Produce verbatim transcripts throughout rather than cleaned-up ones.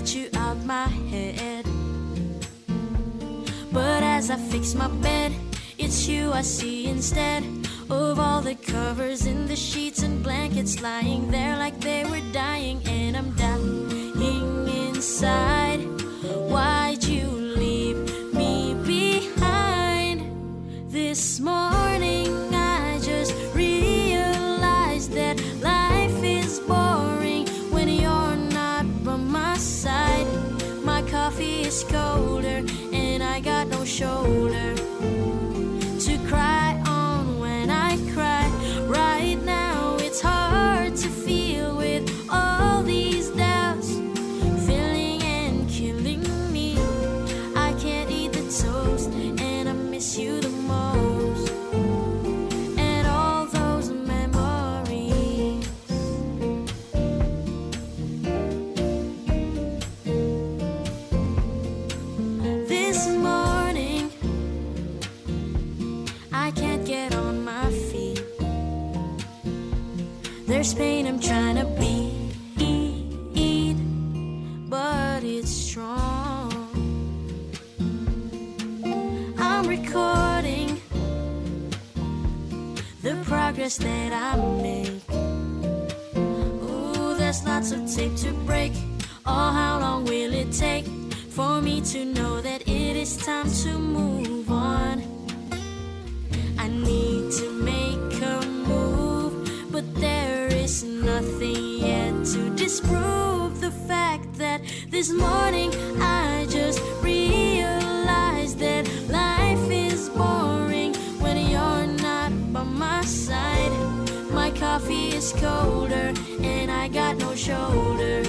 you out my head. But as I fix my bed, it's you I see instead of all the covers in the sheets and blankets lying there like they were dying, and I'm dying inside. Why'd you leave me behind? This morning I just realized that life is boring when you're not by my side. My coffee is colder and I got no shoulder to cry on when I cry. Right now it's hard to feel with all these doubts filling and killing me. I can't eat the toast and I miss you the most. And all those memories. This morning, I can't get on my feet. There's pain I'm trying to beat, but it's strong. I'm recording the progress that I make. Ooh, there's lots of tape to break. Oh, how long will it take for me to know that it is time to move on? I need to make a move, but there is nothing yet to disprove the fact that this morning I just realized that life is boring when you're not by my side. My coffee is colder and I got no shoulder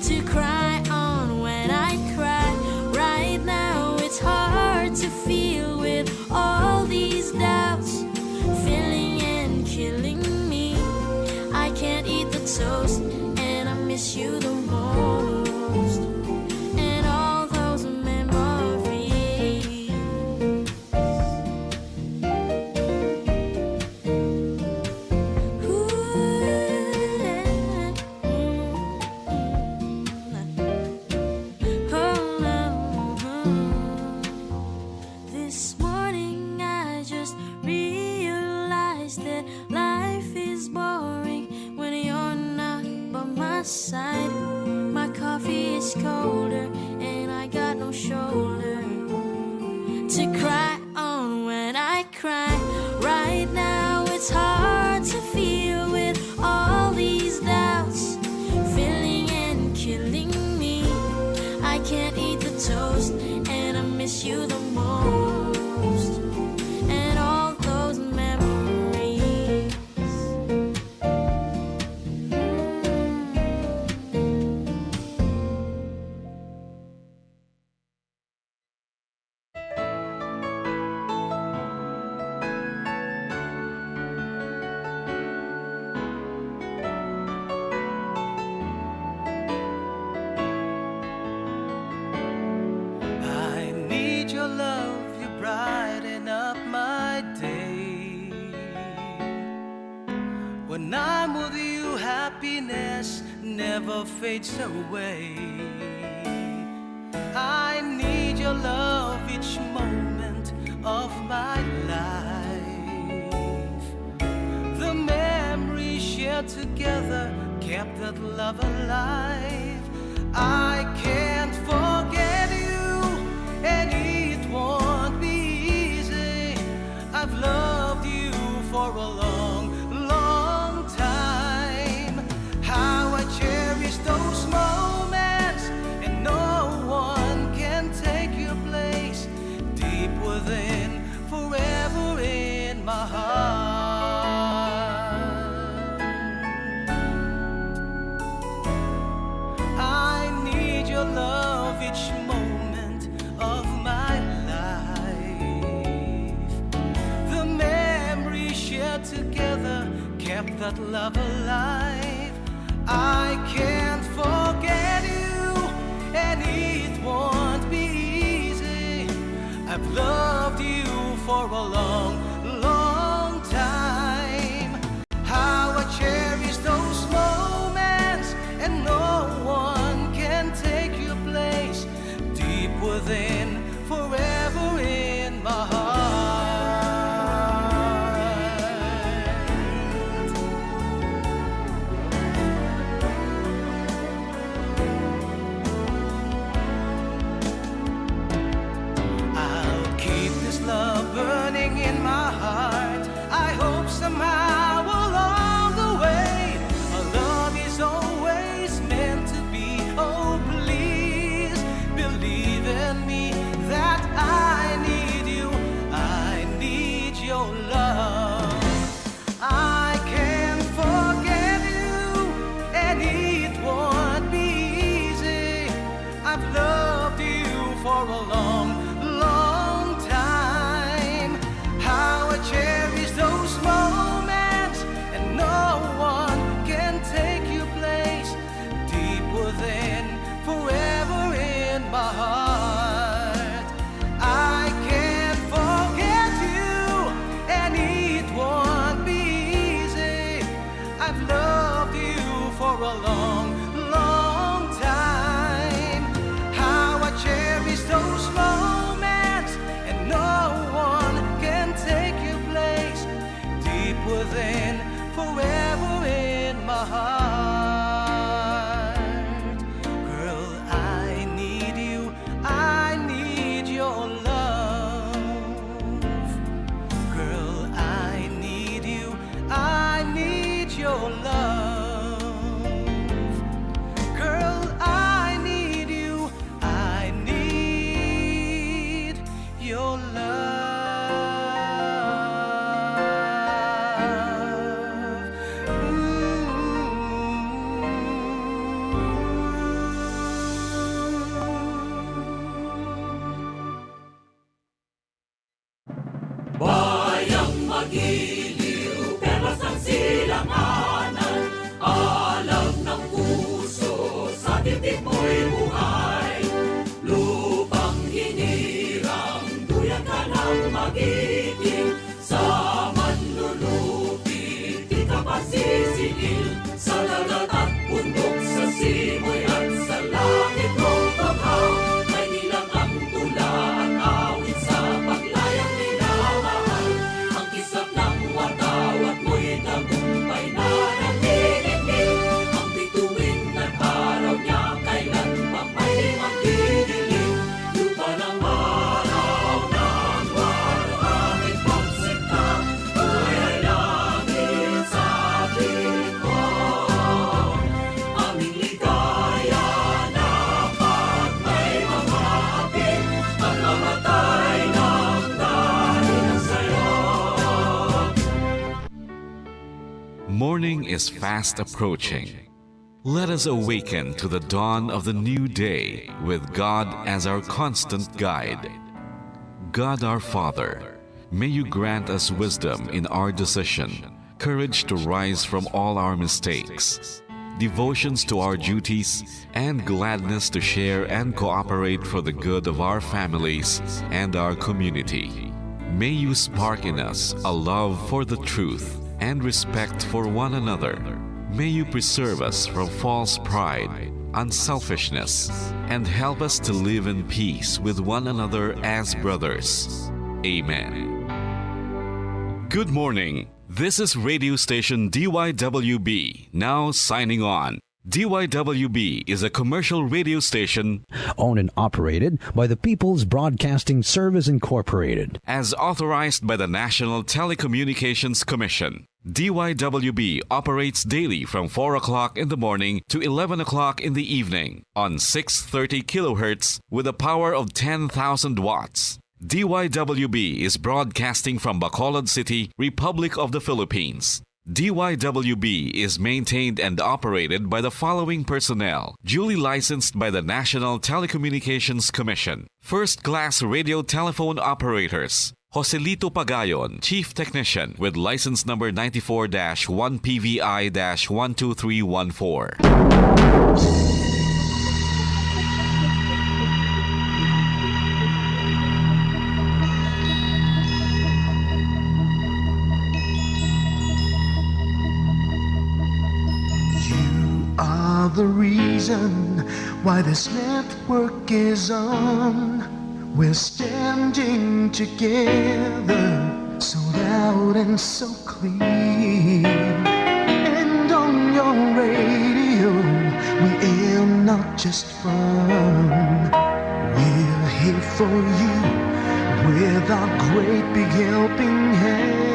to cry on when I cry. Right now it's hard to feel with all these doubts filling and killing me. I can't eat the toast and I miss you the most. And all those memories. Ooh, yeah. Mm-hmm. Oh, no. This morning I just realized that life is boring when you're not by my side. My coffee is colder and I got no shoulder to cry on when I cry. Right now it's hard to feel with all these doubts filling and killing me. I can't eat the toast and I miss you the most. And all those memories. I need your love, you brighten up my day. When I'm with you, happiness never fades away. I need your love each moment of my life. The memories shared together kept that love alive. I can't forget you, and it won't be easy. I've loved you for a long, long time. How I cherish those moments, and no one can take your place. Deep within, forever in my heart. I need your love each moment of my life. The memories shared together kept that love alive. I can't forget you, and it won't be easy. I've loved you for a long, long time. How I cherish those moments, and no one can Your love. Ooh. Bayang magiliw, perlas ng silanganan, alam ng puso, sa dibdib mo'y buhay. Lupang hinirang, duyan ka ng magiting, sa manlulupi, di ka pasisingil, sa dagat at bundok, sa simoy at sa langit mong tughaw. May nilang ang tula at awit sa paglayang minamahal. Ang kislap ng watawat mo'y tagumpay na nanginginig. Ang bituin at araw niya kailan pa may magdidilim. Lupa ng araw ng waluhangin pagsinta, buhay ay langit sa piling mo. Aming ligaya na pag may mamati, pagmamatay ng dahil sa'yo. Morning is fast approaching. Let us awaken to the dawn of the new day with God as our constant guide. God our Father, may you grant us wisdom in our decision, courage to rise from all our mistakes, devotions to our duties, and gladness to share and cooperate for the good of our families and our community. May you spark in us a love for the truth and respect for one another. May you preserve us from false pride, unselfishness, and help us to live in peace with one another as brothers. Amen. Good morning. This is radio station D Y W B, now signing on. D Y W B is a commercial radio station owned and operated by the People's Broadcasting Service Incorporated. As authorized by the National Telecommunications Commission. D Y W B operates daily from four o'clock in the morning to eleven o'clock in the evening on six thirty kilohertz with a power of ten thousand watts. D Y W B is broadcasting from Bacolod City, Republic of the Philippines. D Y W B is maintained and operated by the following personnel, duly licensed by the National Telecommunications Commission. First-class radio telephone operators, Joselito Pagayon, Chief Technician, with license number ninety-four dash one P V I dash one two three one four. You are the reason why this network is on. We're standing together, so loud and so clear. And on your radio, we air not just fun. We're here for you with our great big helping hand.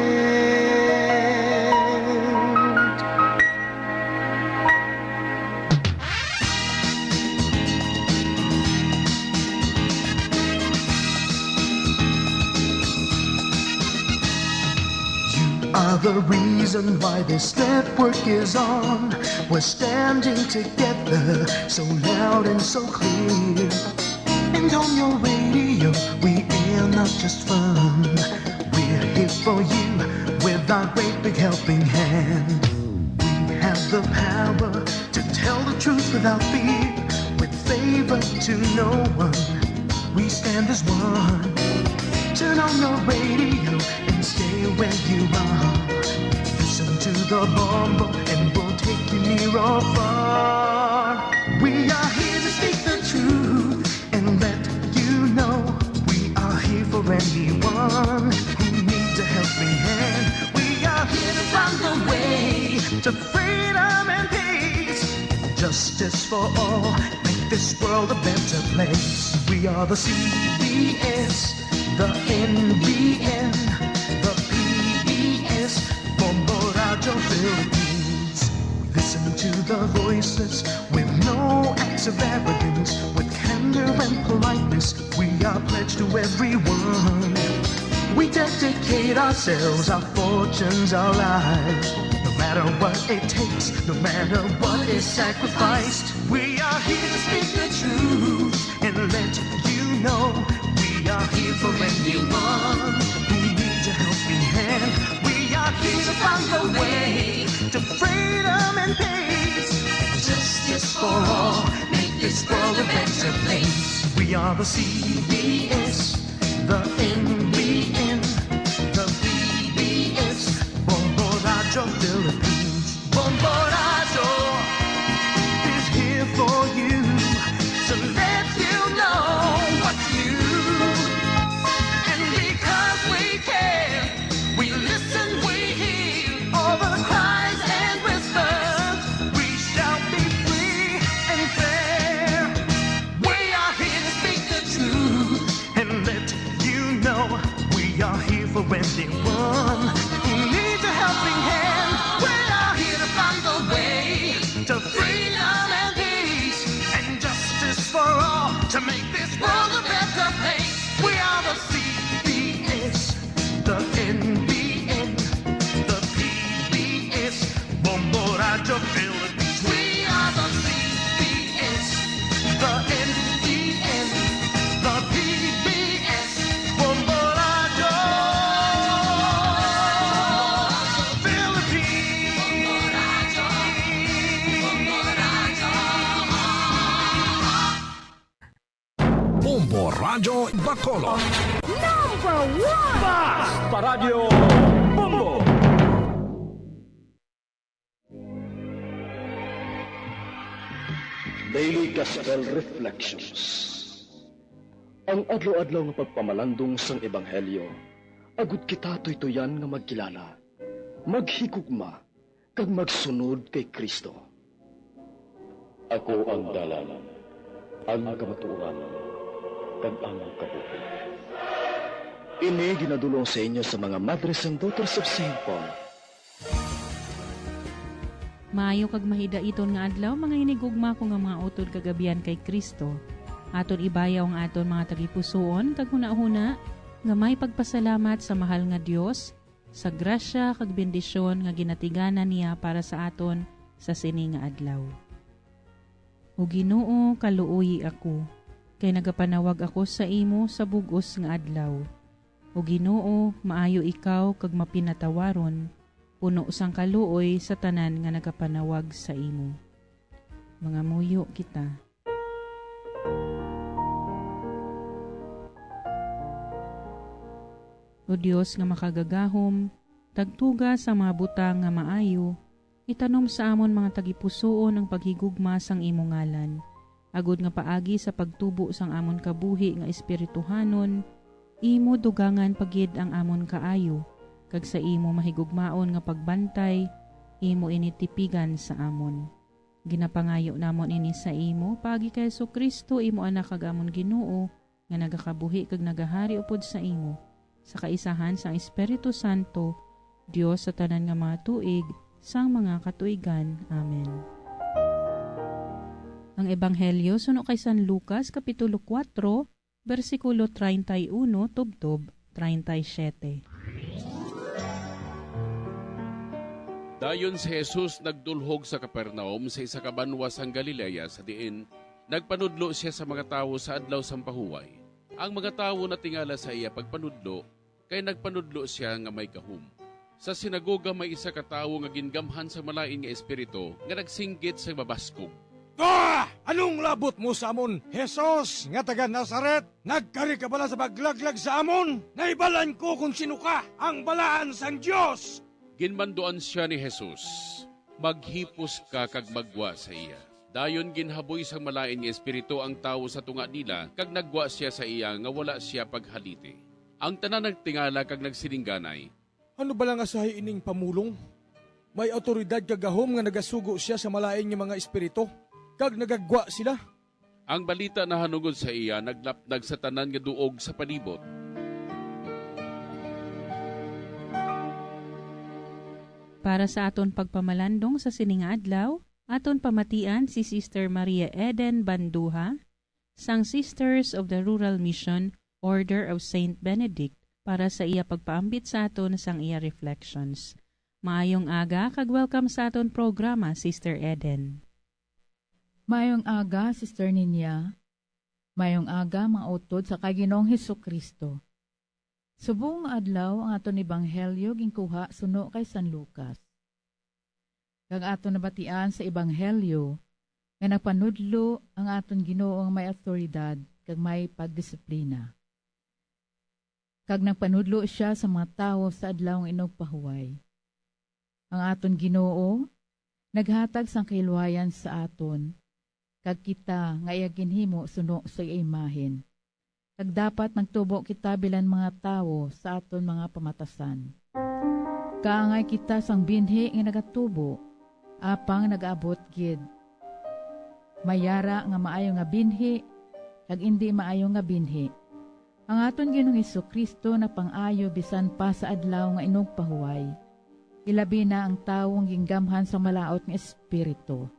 You are the reason why this network is on. We're standing together, so loud and so clear. And on your radio, we air not just fun. We're here for you with our great big helping hand. We have the power to tell the truth without fear, with favor to no one. We stand as one. Turn on your radio and stay where you are. Listen to the bombo and we'll take you near or far. We are here to speak the truth and let you know we are here for anyone who needs a helping hand. We are here to find the way to freedom and peace. Justice for all, make this world a better place. We are the C B S, the N B N, the P B S, Bombo Radyo Philippines. Listen to the voices with no acts of arrogance, with candor And politeness, we are pledged to everyone. We dedicate ourselves, our fortunes, our lives. No matter what it takes, no matter what is sacrificed, we are here to speak the truth and let you know we are here for anyone who needs a helping hand. We are here to find the way to freedom and peace and justice for all. Make this world a better place. We are the C B S, the N B N, the P B S, Bombo Radyo Philippines. Bombo Radyo is here for you to let you know what's new. And because we care, we listen, we hear all the cries and whispers. We shall be free and fair. We are here to speak the truth and let you know we are here for anyone who needs a helping hand. We are here to find the way to freedom and peace and justice for all to make this world a better place. We are the C B S, the N B N, the P B S, Bombo Radyo Philippines. We are the C B S, the N B N, the P B S, Bombo Radyo Philippines. Bombo Radyo Bacolod. Number one! Basta Radyo Bombo! Daily Gospel Reflections. Ang adlaw-adlaw nga pagpamalandong sang Ebanghelyo, agud kita tuytuyan nga magkilala, maghigugma, kag magsunod kay Cristo. Ako ang dalan, ang kamatuoran, kag ang kabuhi. Ini ginadul-ong sa inyo sa mga Madres and Daughters of Saint Paul. Maayo kag mahidaiton nga adlaw, mga hinigugma ko nga mga utod kag abyan kay Cristo. Aton ibayaw ang aton mga tagipusoon kag hunahuna nga may pagpasalamat sa mahal nga Dios sa grasya kag bendisyon nga ginatiganan niya para sa aton sa sini nga adlaw. O Ginoo, kaluoyi ako, kay nagapanawag ako sa imo sa bug-os nga adlaw. O Ginoo, maayo ikaw kag mapinatawaron, puno sang kaluoy sa tanan nga nagapanawag sa imo. Mangamuyo kita. O Dios nga makagagahom, tagtuga sa mga butang nga maayo, itanom sa amon mga tagipusoon ang paghigugma sang imo ngalan, agod nga paagi sa pagtubo sang amon kabuhi nga espirituhanon, imo dugangan pa gid ang amon kaayo, kag sa imo mahigugmaon nga pagbantay, imo ini tipigan sa amon. Ginapangayo namon ini sa imo paagi kay Jesu-Cristo, imo Anak kag amon Ginoo, nga nagakabuhi kag nagahari upod sa imo, sa kaisahan sang Espiritu Santo, Dios sa tanan nga mga tuig, sang mga katuigan. Amen. Ang Ebanghelyo suno kay San Lucas, Kapitulo kuwatro, bersikulo treinta y uno tubtob treinta y siete. Dayon si Jesus nagdulhog sa Capernaum, sa isa ka banwa sang Galilea, sa diin nagpanudlo sia sa mga tawo sa Adlaw sang Pahuway. Ang mga tawo natingala sa iya pagpanudlo, kay nagpanudlo sia nga may gahom. Sa sinagoga may isa ka tawo nga gingamhan sang malain nga espiritu nga nagsinggit sang mabaskog, "Ah! Anong labot mo sa amon, Jesus nga taga Nazaret? Nagkari ka bala sa paglaglag sa amon? Nahibalan ko kon sino ka, ang Balaan sang Dios!" Ginmanduan sia ni Jesus, "Maghipos ka kag maggwa sa iya." Dayon ginhaboy sang malain nga espiritu ang tawo sa tunga nila, kag naggwa sia sa iya nga wala sia paghaliti. Ang tanan nagtingala kag nagsiningganay, "Ano bala nga sahi ining pamulong? May awtoridad kag gahom nga nagasugo sia sa malain nga mga espiritu, kag nagagwa sila." Ang balita nahanungod sa iya naglapnag sa tanan nga duog sa palibot. Para sa aton pagpamalandong sa sini nga adlaw, aton pamatian si Sister Maria Eden Banduha, sang Sisters of the Rural Mission, Order of Saint Benedict, para sa iya pagpaambit sa aton sang iya reflections. Maayong aga kag welcome sa aton programa, Sister Eden. Maayong aga, Sister Ninya. Maayong aga, mga utod sa kay Ginoong Jesu-Cristo. Subong nga adlaw ang aton ebanghelyo ginkuha suno kay San Lucas. Kag aton nabatian sa ebanghelyo nga nagpanudlo ang aton Ginoo nga may awtoridad kag may pagdisiplina. Kag nagpanudlo sia sa mga tawo sa adlaw nga inugpahuway. Ang aton Ginoo naghatag sang kahilwayan sa aton, kag kita nga iya ginhimo suno sa iya imahen. Kag dapat nagtubo kita bilang mga tawo sa aton mga pamatasan. Kaangay kita sang binhi nga nagatubo, apang nagaabot gid. May yara nga maayo nga binhi, kag indi maayo nga binhi. Ang aton Ginoong Jesu-Cristo napang-ayo bisan pa sa adlaw nga inugpahuway. Ilabi na ang tawo nga ginggamhan sang malaut nga espiritu.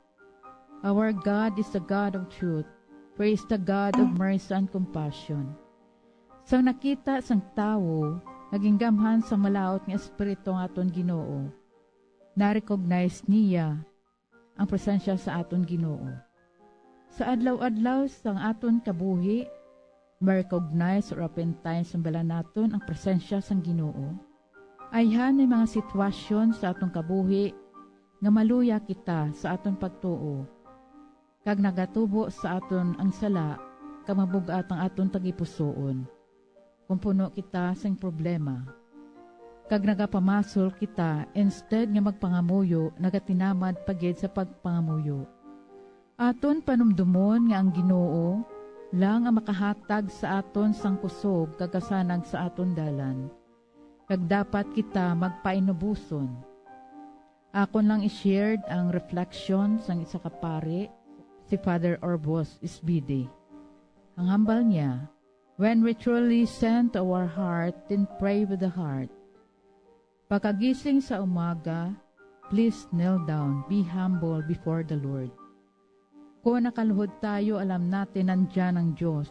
Our God is the God of truth. Praise the God of mercy and compassion. Sang nakita sang tawo nga ginggamhan sang malaut nga espiritu ang aton Ginoo, na-recognize niya ang presensya sa aton Ginoo. Sa adlaw-adlaw sang aton kabuhi, ma-recognize or oftentimes mabal-an naton ang presensya sang Ginoo. Ayhan may mga sitwasyon sa aton kabuhi nga maluya kita sa aton pagtuo, kag nagatubo sa aton ang sala, kag mabug-at ang aton tagipusoon. Kon puno kita sing problema, kag nagapamasol kita, instead nga magpangamuyo, nagatinamad pa gid sa pagpangamuyo. Aton panumdomon nga ang Ginoo lang ang makahatag sa aton sang kusog kag kasanag sa aton dalan, kag dapat kita magpainuboson. Akon lang i-shared ang reflection sang isa ka pari, si Father Orbos Isbidi. Ang hambal niya, "When we truly send to our heart, then pray with the heart. Pagkagising sa umaga, please kneel down, be humble before the Lord." Kung nakaluhod tayo, alam natin nandiyan ang Diyos.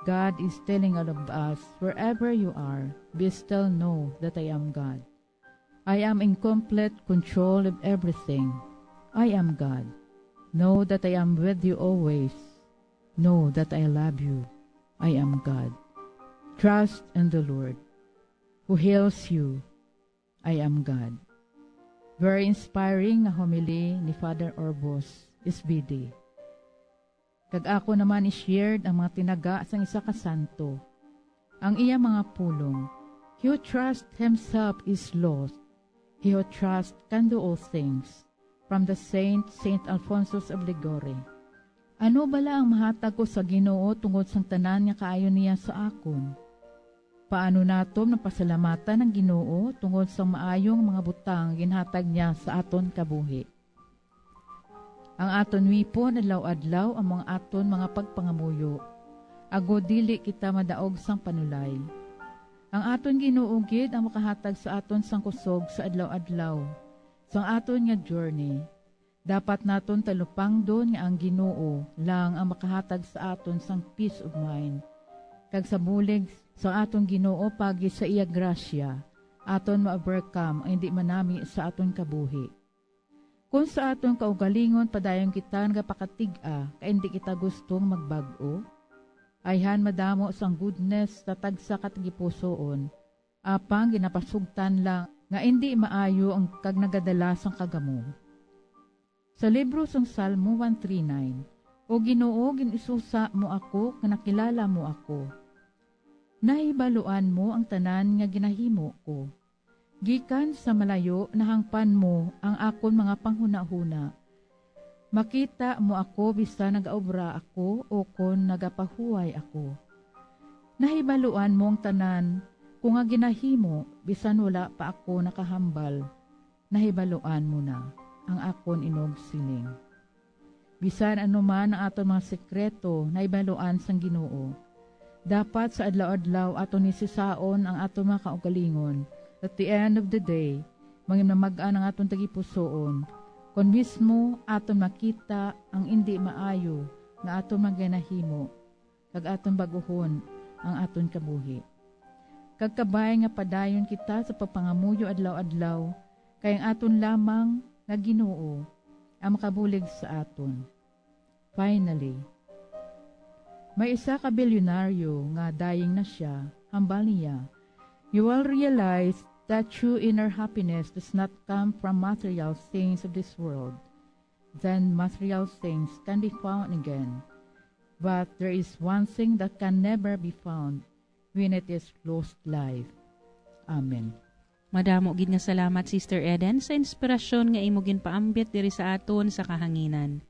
God is telling all of us, "Wherever you are, be still, know that I am God. I am in complete control of everything. I am God. Know that I am with you always. Know that I love you. I am God. Trust in the Lord, who heals you. I am God." Very inspiring nga homily ni Father Orbos Isbidi. Kag ako naman i-shared ang mga tinaga sang isa ka santo. Ang iya mga pulong, "He who trusts himself is lost. He who trusts can do all things." From the Saint, Saint Alphonsus of Liguori. Ano bala ang mahatag ko sa Ginoo tungod sang tanan nga kaayo niya sa akon? Paano naton mapasalamatan ang Ginoo tungod sang maayo nga mga butang nga ginhatag niya sa aton kabuhi? Ang aton weapon adlaw-adlaw amo ang aton mga pagpangamuyo, agod dili kita madaog sang panulay. Ang aton Ginoo gid ang makahatag sa aton sang kusog sa adlaw-adlaw, sang aton nga journey. Dapat naton talupangdon nga ang Ginoo lang ang makahatag sa aton sang peace of mind, kag sa bulig sang aton Ginoo paagi sa iya grasya, aton ma-overcome ang indi manami sa aton kabuhi. Kon sa aton kaugalingon padayon kita nagapakatig-a kay indi kita gustong magbag-o, ayhan madamo sang goodness sa tagsa ka tagipusoon, apang ginapasugtan lang nga indi maayo ang kag nagadala sang kagamo. Sa libro sang Salmo one three nine, "O Ginoo, gin-isusa mo ako nga nakilala mo ako. Nahibaluan mo ang tanan nga ginahimo ko. Gikan sa malayo nahangpan mo ang akon mga panghunahuna. Makita mo ako bisan nagaobra ako o kon nagapahuway ako. Nahibaluan mo ang tanan ko nga ginahimo bisan wala pa ako nakahambal. Nahibaluan mo na ang akon inugsiling." Bisan ano man ang aton mga sekreto, nahibaluan sang Ginoo. Dapat sa adlaw-adlaw aton ni sisaon ang aton mga kaugalingon. At the end of the day, manginamag-an ang aton tagipusoon, kon mismo aton makita ang indi maayo nga aton mga ginahimo, kag aton bag-ohon ang aton kabuhi. Kag kabay nga padayon kita sa pagpangamuyo adlaw-adlaw, kay ang aton lamang nga Ginoo ang makabulig sa aton. Finally, may isa ka bilyonaryo nga dying na sia, hambal niya, "You will realize that true inner happiness does not come from material things of this world. Then material things can be found again. But there is one thing that can never be found when it is lost life." Amen. Madamo gid nga salamat, Sister Eden, sa inspirasyon nga imo ginpaambit diri sa aton sa kahanginan.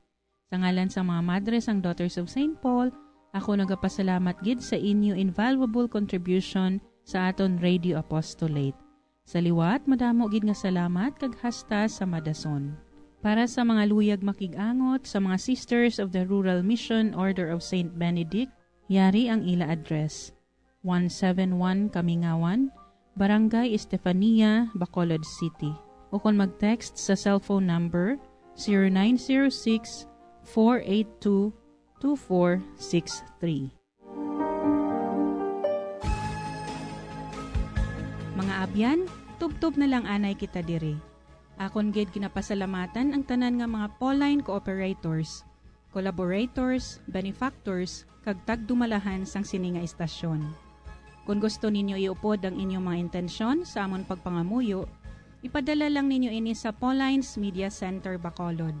Sa ngalan sang mga madre sang Daughters of Saint Paul, ako nagapasalamat gid sa inyo invaluable contribution sa aton Radio Apostolate. Sa liwat, madamo gid nga salamat kag hasta sa madason. Para sa mga luyag makig-angot sa mga Sisters of the Rural Mission Order of Saint Benedict, yari ang ila address: one seven one Kamingawan, Barangay Estefania, Bacolod City. O kon mag-text sa cellphone number zero nine zero six, four eight two, two four six three. Mga abyan, tubtob na lang anay kita diri. Akon gid ginapasalamatan ang tanan nga mga Pauline cooperators, collaborators, benefactors, kag tagdumalahan sang sini nga istasyon. Kon gusto ninyo iupod ang inyong mga intensyon sa amon pagpangamuyo, ipadala lang ninyo ini sa Pauline's Media Center, Bacolod,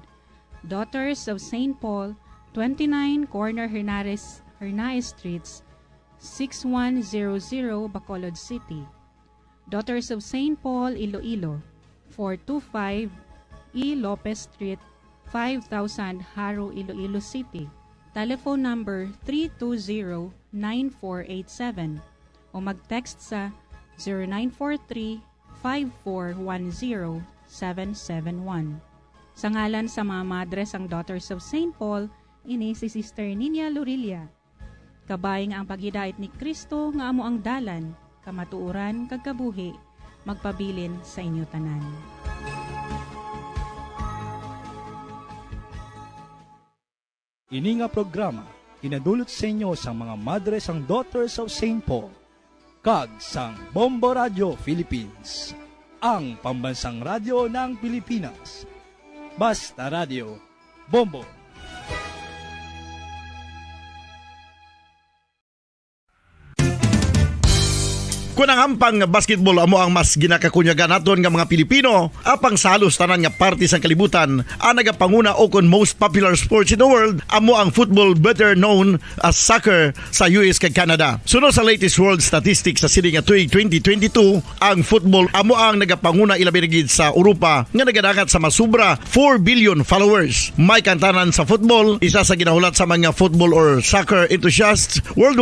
Daughters of Saint Paul, twenty-nine Corner Hernares, Hernaez Streets, six one zero zero, Bacolod City. Daughters of Saint Paul, Iloilo, four two five E Lopez Street, five thousand, Jaro, Iloilo City. Telephone number three two zero, nine four eight seven o mag-text sa zero nine four three, five four one zero, seven seven one. Sa ngalan sa mga madre sang Daughters of Saint Paul, ini si Sister Nina Lorilla. Kabay nga ang paghidait ni Cristo nga amo ang dalan, kamatuoran, kag kabuhi magpabilin sa inyo tanan. Ini nga programa ginadulot sa inyo sang mga madre sang Daughters of Saint Paul kag sang Bombo Radio Philippines, ang pambansang radyo ng Pilipinas. Basta Radio, Bombo. Kon ang hampang nga basketball amo ang mas ginakakunyagan naton nga mga Pilipino, apang sa halos tanan nga parte sang kalibutan, ang nagapanguna o kon most popular sports in the world amo ang football, better known as soccer, sa U S kag Canada. Suno sa latest world statistics sa sini nga tuig twenty twenty-two, ang football amo ang nagapanguna, ilabi na gid sa Europa, nga nagadangat sa mas sobra four billion followers. May kantanan sa football, isa sa ginahulat sa mga football or soccer enthusiasts worldwide.